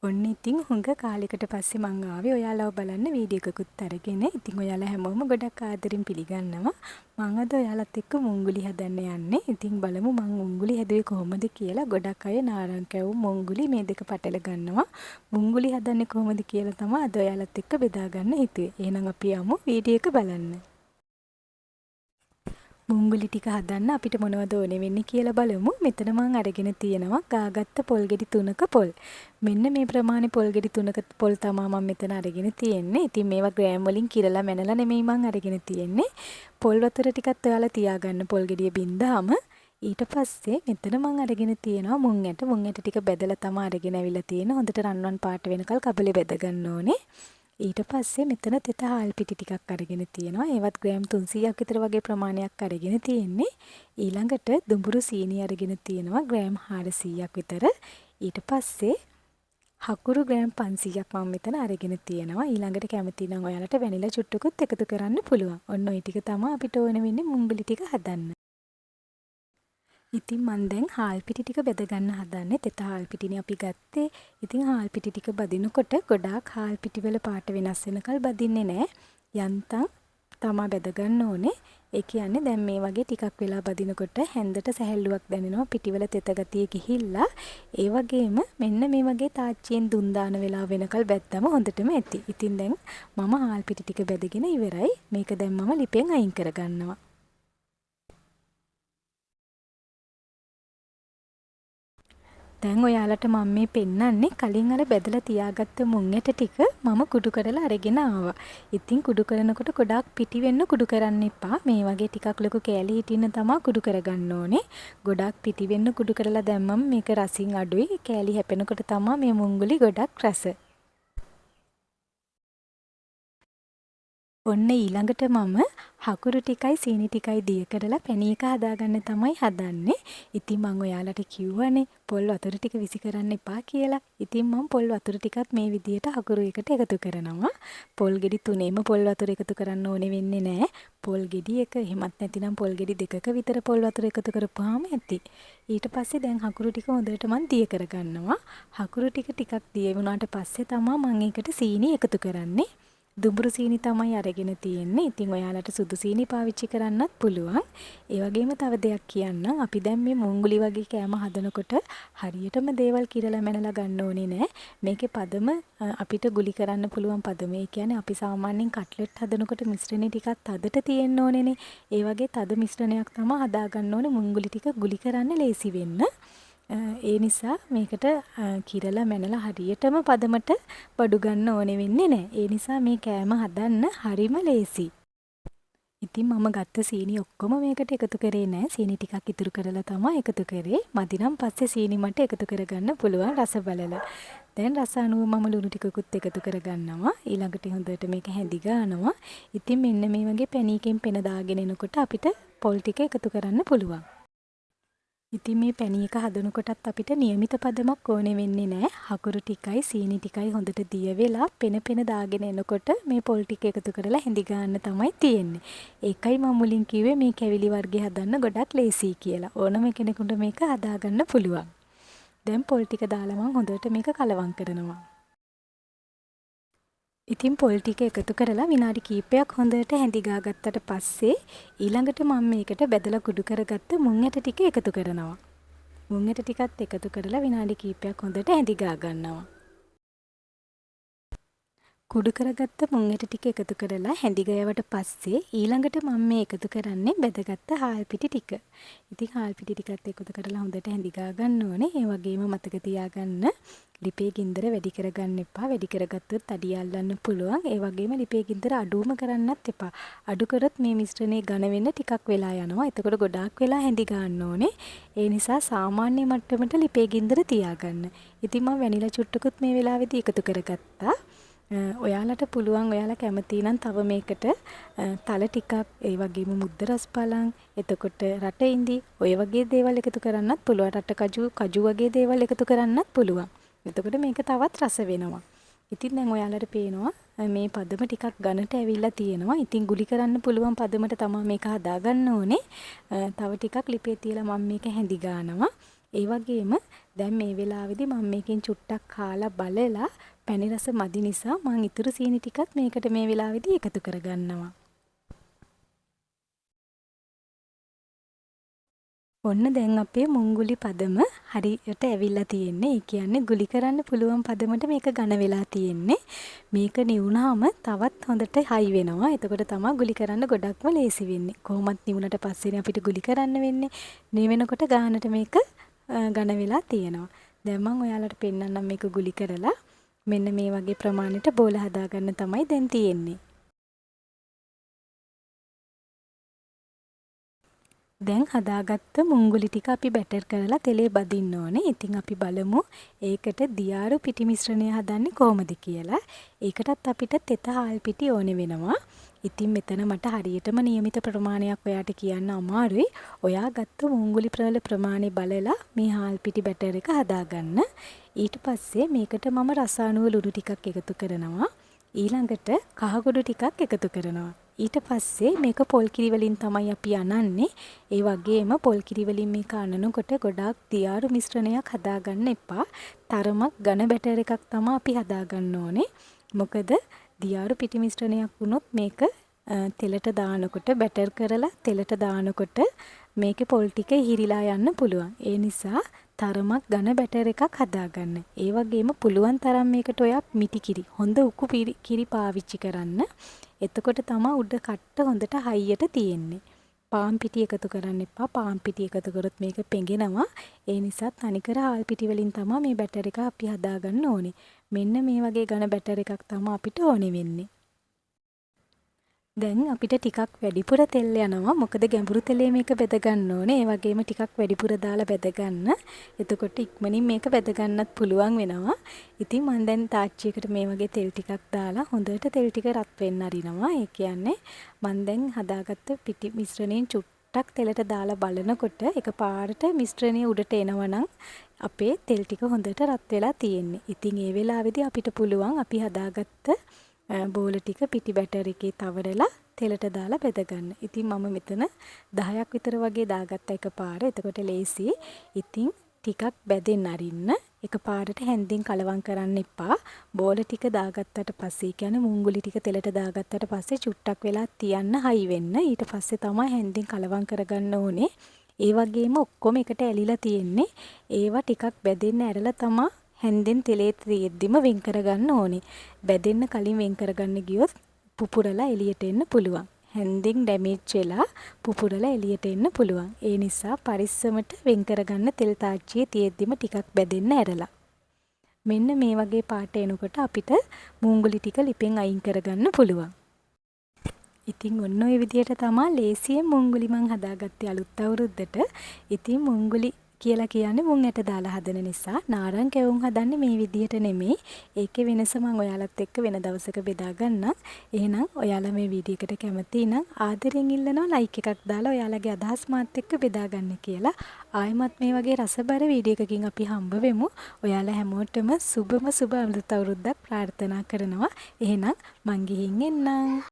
ඔන්න ඉතින් හුඟ කාලෙකට පස්සේ මං ආවේ ඔයාලව බලන්න වීඩියෝ එකකුත් අරගෙන. ඉතින් ඔයාලා හැමෝම ගොඩක් ආදරෙන් පිළිගන්නවා. මං අද ඔයාලත් එක්ක මුංගුලි හදන්න යන්නේ. ඉතින් බලමු මං මුංගුලි හැදුවේ කොහොමද කියලා. ගොඩක් අය නාරං කැවුම් මුංගුලි මේ දෙක පටල ගන්නවා. මුංගුලි හදන්නේ කොහොමද කියලා තමයි අද ඔයාලත් එක්ක බෙදා ගන්න හිතුවේ. එහෙනම් අපි යමු වීඩියෝ එක බලන්න. මුංගුලි ටික හදන්න අපිට මොනවද ඕනේ වෙන්නේ කියලා බලමු. මෙතන මං අරගෙන තියෙනවා ගාගත්ත පොල් ගෙඩි 3ක පොල්. මෙන්න මේ ප්‍රමාණය පොල් ගෙඩි 3ක පොල් තමා මං මෙතන අරගෙන තියෙන්නේ. ඉතින් මේවා ග්‍රෑම් වලින් කිරලා මැනලා නෙමෙයි මං අරගෙන තියෙන්නේ. පොල් වතුර ටිකත් ඔයාලා තියාගන්න පොල් ගෙඩිය බින්දාම. ඊට පස්සේ මෙතන මං අරගෙන තියෙනවා මුං ඇට. මුං ඇට ටික බැදලා තමා අරගෙන ඇවිල්ලා තියෙන්නේ. හොඳට රන්වන් පාට වෙනකල් කබලේ බැද ගන්න ඕනේ. ඊට පස්සේ මෙතන තෙත හාල් පිටි ටිකක් අරගෙන තියෙනවා. ඒවත් ග්‍රෑම් 300ක් විතර වගේ ප්‍රමාණයක් අරගෙන තියෙන්නේ. ඊළඟට දුඹුරු සීනි අරගෙන තියෙනවා ග්‍රෑම් 400ක් විතර. ඊට පස්සේ හකුරු ග්‍රෑම් 500ක් මම මෙතන අරගෙන තියෙනවා. ඊළඟට කැමති නම් ඔයාලට වැනිලා චුට්ටකුත් එකතු කරන්න පුළුවන්. ඔන්න ඔය ටික තමයි අපිට ඕන වෙන්නේ මුංගුලි ටික හදන්න. ඉතින් මං දැන් හාල් පිටි ටික බෙද ගන්න හදන්නේ. තෙත හාල් පිටිනේ අපි ගත්තේ. ඉතින් හාල් පිටි ටික බදිනකොට ගොඩාක් හාල් පිටි වල පාට වෙනස් වෙනකල් බදින්නේ නෑ. යන්තම් තමා බෙද ගන්න ඕනේ. ඒ කියන්නේ දැන් මේ වගේ ටිකක් වෙලා බදිනකොට හැන්දට සැහැල්ලුවක් දැනෙනවා පිටිවල තෙත ගතිය ගිහිල්ලා. ඒ වගේම මෙන්න මේ වගේ තාච්චියෙන් දුම් දාන වෙලාව වෙනකල් බැද්දම හොඳටම ඇති. ඉතින් දැන් මම හාල් පිටි ටික බැදගෙන ඉවරයි. මේක දැන් මම ලිපෙන් අයින් කරගන්නවා. දැන් ඔයාලට මම මේ පෙන්නන්නේ කලින් අර බැදලා තියාගත්ත මුං ඇට ටික මම කුඩු කරලා අරගෙන ආවා. ඉතින් කුඩු කරනකොට ගොඩාක් පිටි වෙන්න කුඩු කරන්න එපා. මේ වගේ ටිකක් ලොකු කෑලි හිටින්න තමා කුඩු කරගන්න ඕනේ. ගොඩාක් පිටි වෙන්න කුඩු කරලා දැම්මම මේක රසින් අඩුයි. කෑලි හැපෙනකොට තමා මේ මුංගුලි ගොඩක් රස. ඔන්න ඊළඟට මම හකුරු ටිකයි සීනි ටිකයි දිය කරලා පැණි එක හදාගන්න තමයි හදන්නේ. ඉතින් මං ඔයාලට කිව්වනේ පොල් වතුර ටික විසි කරන්න එපා කියලා. ඉතින් මං පොල් වතුර ටිකත් මේ විදියට හකුරු එකට එකතු කරනවා. පොල් ගෙඩි 3ේම පොල් වතුර එකතු කරන්න ඕනේ වෙන්නේ නෑ. පොල් ගෙඩි එක එහෙමත් නැතිනම් පොල් ගෙඩි 2ක විතර පොල් වතුර එකතු කරපුවාම ඇති. ඊට පස්සේ දැන් හකුරු ටික හොඳට මං දිය කරගන්නවා. හකුරු ටික ටිකක් දිය වුණාට පස්සේ තමා මං ඒකට සීනි එකතු කරන්නේ. දුඹුරු සීනි තමයි අරගෙන තියෙන්නේ. ඉතින් ඔයාලට සුදු සීනි පාවිච්චි කරන්නත් පුළුවන්. ඒ වගේම තව දෙයක් කියන්නම්. අපි දැන් මේ මුංගුලි වගේ කෑම හදනකොට හරියටම දේවල් කිරලා මැනලා ගන්න ඕනේ නෑ. මේකේ පදම අපිට ගුලි කරන්න පුළුවන් පදම. ඒ කියන්නේ අපි සාමාන්‍යයෙන් කට්ලට් හදනකොට මිශ්‍රණය ටිකක් තදට තියෙන්න ඕනේනේ. ඒ වගේ තද මිශ්‍රණයක් තමයි හදාගන්න ඕනේ මුංගුලි ටික ගුලි කරන්න ලේසි වෙන්න. ඒ නිසා මේකට කිරලා මැනලා හරියටම පදමට බඩු ගන්න ඕනේ වෙන්නේ නෑ. ඒ නිසා මේ කෑම හදන්න හරිම ලේසි. ඉතින් මම ගත්ත සීනි ඔක්කොම මේකට එකතු කරේ නෑ. සීනි ටිකක් ඉතුරු කරලා තමයි එකතු කරේ. මදි නම් පස්සේ සීනි මට එකතු කරගන්න පුළුවන් රස බලලා. දැන් රස අනුව මම ලුණු ටිකකුත් එකතු කරගන්නවා. ඊළඟට හොඳට මේක හැඳි ගන්නවා. ඉතින් මෙන්න මේ වගේ පැණි එකෙන් පෙන දාගෙන එනකොට අපිට පොල් ටික එකතු කරන්න පුළුවන්. ඉතින් මේ පැණි එක හදනකොටත් අපිට නියමිත පදමක් ඕනේ වෙන්නේ නෑ. හකුරු ටිකයි සීනි ටිකයි හොඳට දිය වෙලා පෙන පෙන දාගෙන එනකොට මේ පොල් ටික එකතු කරලා හැඳි ගන්න තමයි තියෙන්නේ. ඒකයි මම මුලින් කිව්වේ මේ කැවිලි වර්ගය හදන්න ගොඩක් ලේසියි කියලා. ඕනම කෙනෙකුට මේක හදාගන්න පුළුවන්. දැන් පොල් ටික දාලා මං හොඳට මේක කලවම් කරනවා. ඉතින් පොල් ටික එකතු කරලා විනාඩි කිහිපයක් හොඳට හැඳි ගාගත්තට පස්සේ ඊළඟට මම මේකට බැදලා කුඩු කරගත්ත මුං ඇට ටික එකතු කරනවා. මුං ඇට ටිකත් එකතු කරලා විනාඩි කිහිපයක් හොඳට හැඳි ගා ගන්නවා. කුඩු කරගත්ත මුං ඇට ටික එකතු කරලා හැඳි ගෑවට පස්සේ ඊළඟට මම මේ එකතු කරන්නේ බැදගත්ත හාල් පිටි ටික. ඉතින් හාල් පිටි ටිකත් එකතු කරලා හොඳට හැඳි ගා ගන්න ඕනේ. ඒ වගේම මතක තියාගන්න ලිපේ ගින්දර වැඩි කරගන්න එපා. වැඩි කරගත්තොත් අඩිය අල්ලන්න පුළුවන්. ඒ වගේම ලිපේ ගින්දර අඩුවම කරන්නත් එපා. අඩු කරොත් මේ මිශ්‍රණය ඝන වෙන්න ටිකක් වෙලා යනවා. එතකොට ගොඩාක් වෙලා හැඳි ගන්න ඕනේ. ඒ නිසා සාමාන්‍ය මට්ටමට ලිපේ ගින්දර තියාගන්න. ඉතින් මම වැනිලා චුට්ටකුත් මේ වෙලාවේදී එකතු කරගත්තා. ඔයාලට පුළුවන් ඔයාලා කැමති නම් තව මේකට තල ටිකක්, ඒ වගේම මුද්දරස් පලං, එතකොට රට ඉඳි ඔය වගේ දේවල් එකතු කරන්නත් පුළුවන්. රට කජු, කජු වගේ දේවල් එකතු කරන්නත් පුළුවන්. එතකොට මේක තවත් රස වෙනවා. ඉතින් දැන් ඔයාලට පේනවා මේ පදම ටිකක් ඝනට ඇවිල්ලා තියෙනවා. ඉතින් ගුලි කරන්න පුළුවන් පදමට තමයි මේක හදාගන්න ඕනේ. තව ටිකක් ලිපේ තියලා මම මේක හැඳි ගන්නවා. ඒ වගේම දැන් මේ වෙලාවේදී මම මේකෙන් චුට්ටක් කාලා බලලා පැණි රස මදි නිසා මං ඉතුරු සීනි ටිකත් මේකට මේ වෙලාවේදී එකතු කරගන්නවා. ඔන්න දැන් අපේ මුංගුලි පදම හරියට ඇවිල්ලා තියෙන්නේ. ඒ කියන්නේ ගුලි කරන්න පුළුවන් පදමට මේක ඝන වෙලා තියෙන්නේ. මේක නිවුනහම තවත් හොඳට හයි වෙනවා. එතකොට තමයි ගුලි කරන්න ගොඩක්ම ලේසි වෙන්නේ. කොහොමත් නිවුනට පස්සේනේ අපිට ගුලි කරන්න වෙන්නේ. නිවෙනකොට ගානට මේක ඝන වෙලා තියෙනවා. දැන් මං ඔයාලට පෙන්නන්නම් මේක ගුලි කරලා. මෙන්න මේ වගේ ප්‍රමාණයට බෝල හදාගන්න තමයි දැන් තියෙන්නේ. දැන් හදාගත්ත මුංගුලි ටික අපි බැටර් කරලා තෙලේ බදින්න ඕනේ. ඉතින් අපි බලමු ඒකට දියාරු පිටි මිශ්‍රණය හදන්නේ කොහොමද කියලා. ඒකටත් අපිට තෙත හාල් පිටි ඕනේ වෙනවා. ඉතින් මෙතන මට හරියටම නියමිත ප්‍රමාණයක් ඔයාට කියන්න අමාරුයි. ඔයා ගත්ත මුංගුලි වල ප්‍රමාණය බලලා මේ හාල් පිටි බැටර් එක හදාගන්න. ඊට පස්සේ මේකට මම රස අනුව ලුණු ටිකක් එකතු කරනවා. ඊළඟට කහකුඩු ටිකක් එකතු කරනවා. ඊට පස්සේ මේක පොල් කිරි වලින් තමයි අපි අනන්නේ. ඒ වගේම පොල් කිරි වලින් මේක අනනකොට ගොඩාක් දියාරු මිශ්‍රණයක් හදාගන්න එපා. තරමක් ඝන බැටර් එකක් තමයි අපි හදාගන්න ඕනේ. මොකද දියාරු පිටි මිශ්‍රණයක් වුණොත් මේක තෙලට දානකොට බැටර් කරලා තෙලට දානකොට මේකේ පොල් ටික ඉහිරිලා යන්න පුළුවන්. ඒ නිසා තරමක් ඝන බැටර් එකක් හදාගන්න. ඒ වගේම පුළුවන් තරම් මේකට ඔයා මිටි කිරි, හොඳ උකු කිරි පාවිච්චි කරන්න. එතකොට තමා උඩ කට්ට හොඳට හයියට තියෙන්නේ. පාන් පිටි එකතු කරන්න එපා. පාන් පිටි එකතු කරොත් මේක පෙඟෙනවා. ඒ නිසා තනිකර හාල් පිටි වලින් තමා මේ බැටර් එක අපි හදාගන්න ඕනේ. මෙන්න මේ වගේ ඝන බැටර් එකක් තමා අපිට ඕනේ වෙන්නේ. දැන් අපිට ටිකක් වැඩිපුර තෙල් යනවා. මොකද ගැඹුරු තෙලේ මේක බෙද ගන්න ඕනේ. ඒ වගේම ටිකක් වැඩිපුර දාලා බෙද ගන්න. එතකොට ඉක්මනින් මේක බෙද ගන්නත් පුළුවන් වෙනවා. ඉතින් මං දැන් තාච්චියකට මේ වගේ තෙල් ටිකක් දාලා හොඳට තෙල් ටික රත් වෙන්න අරිනවා. ඒ කියන්නේ මං දැන් හදාගත්ත පිටි මිශ්‍රණයෙන් චුට්ටක් තෙලට දාලා බලනකොට එකපාරට මිශ්‍රණය උඩට එනවා නම් අපේ තෙල් ටික හොඳට රත් වෙලා තියෙන්නේ. ඉතින් ඒ වෙලාවේදී අපිට පුළුවන් අපි හදාගත්ත බෝල ටික පිටි බැටර් එකේ තවරලා තෙලට දාලා බෙද ගන්න. ඉතින් මම මෙතන 10ක් විතර වගේ දාගත්ත එකපාර. එතකොට ලේසි. ඉතින් ටිකක් බැදෙන්න අරින්න. එකපාරට හැන්දෙන් කලවම් කරන්න එපා. බෝල ටික දාගත්තට පස්සේ, ඒ කියන්නේ මුංගුලි ටික තෙලට දාගත්තට පස්සේ චුට්ටක් වෙලා තියන්න හයි වෙන්න. ඊට පස්සේ තමයි හැන්දෙන් කලවම් කරගන්න ඕනේ. ඒ වගේම ඔක්කොම එකට ඇලිලා තියෙන්නේ. ඒවා ටිකක් බැදෙන්න ඇරලා තමා හැන්දෙන් තෙලේ තියෙද්දිම වෙන් කරගන්න ඕනේ. බැදෙන්න කලින් වෙන් කරගන්න ගියොත් පුපුරලා එළියට එන්න පුළුවන්. හැන්දෙන් ඩැමේජ් වෙලා පුපුරලා එළියට එන්න පුළුවන්. ඒ නිසා පරිස්සමට වෙන් කරගන්න තෙල් තාච්චියේ තියෙද්දිම ටිකක් බැදෙන්න ඇරලා. මෙන්න මේ වගේ පාට එනකොට අපිට මූංගුලි ටික ලිපෙන් අයින් කරගන්න පුළුවන්. ඉතින් ඔන්න ඔය විදියට තමා ලේසියෙන් මුංගුලි මං හදාගත්තේ අලුත් අවුරුද්දට. ඉතින් මුංගුලි කියලා කියන්නේ මුං ඇට දාලා හදන නිසා නාරං කැවුම් හදන්නේ මේ විදියට නෙමෙයි. ඒකේ වෙනස මං ඔයාලත් එක්ක වෙන දවසක බෙදා ගන්නම්. එහෙනම් ඔයාලා මේ වීඩියෝ එකට කැමති නම් ආදරෙන් ඉල්ලනවා ලයික් එකක් දාලා ඔයාලගේ අදහස් මාත් එක්ක බෙදා ගන්න කියලා. ආයෙමත් මේ වගේ රසබර වීඩියෝ එකකින් අපි හම්බ වෙමු. ඔයාලා හැමෝටම සුබම සුබ අලුත් අවුරුද්දක් ප්‍රාර්ථනා කරනවා. එහෙනම් මං ගිහින් එන්නම්.